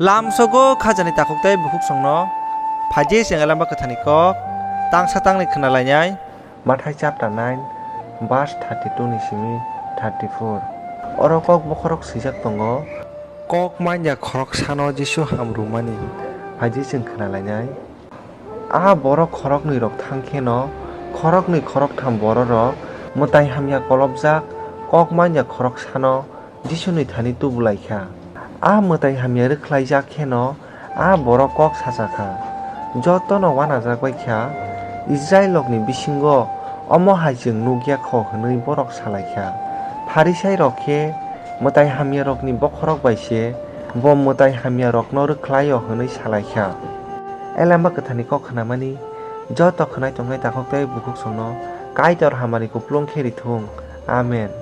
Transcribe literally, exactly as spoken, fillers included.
Lamsogo khajani takhuk tei bukhuksongno phaidi chwng Elamba Kwtharni kok tangsa tangni khna lainai. Mathai chapter nine, verse thirty-two ni simi thirty-four. Oro kok bokhorok swijak tongo. Kok manya khoroksano Jisu ham rwmani. Phaidi chwng khna lainai. A borok khoroknwi rok thang kheno, khoroknwi khoroktham bororok mwtai hamya kolopjak kok manya khoroksano Jisuni thani tubu lai kha. A mwtai hamya rwkhlaijak kheno a borok kok sacha kha. Jotono uanajak bai kha, Israilrokni bisingo omo hai chwng nuk ya kho hwnwi borok sa lai kha. Pharisairok khe mwtai hamyarokni bokhorok bai se bo mwtai hamyarokno rwkhlai-o hwnwi sa lai kha. Elamba Kwtharni kok khnamani joto khwnai tongnai takhuk tei bukhuksongno Kaitor hamari kupulung khe ri thung. Amen.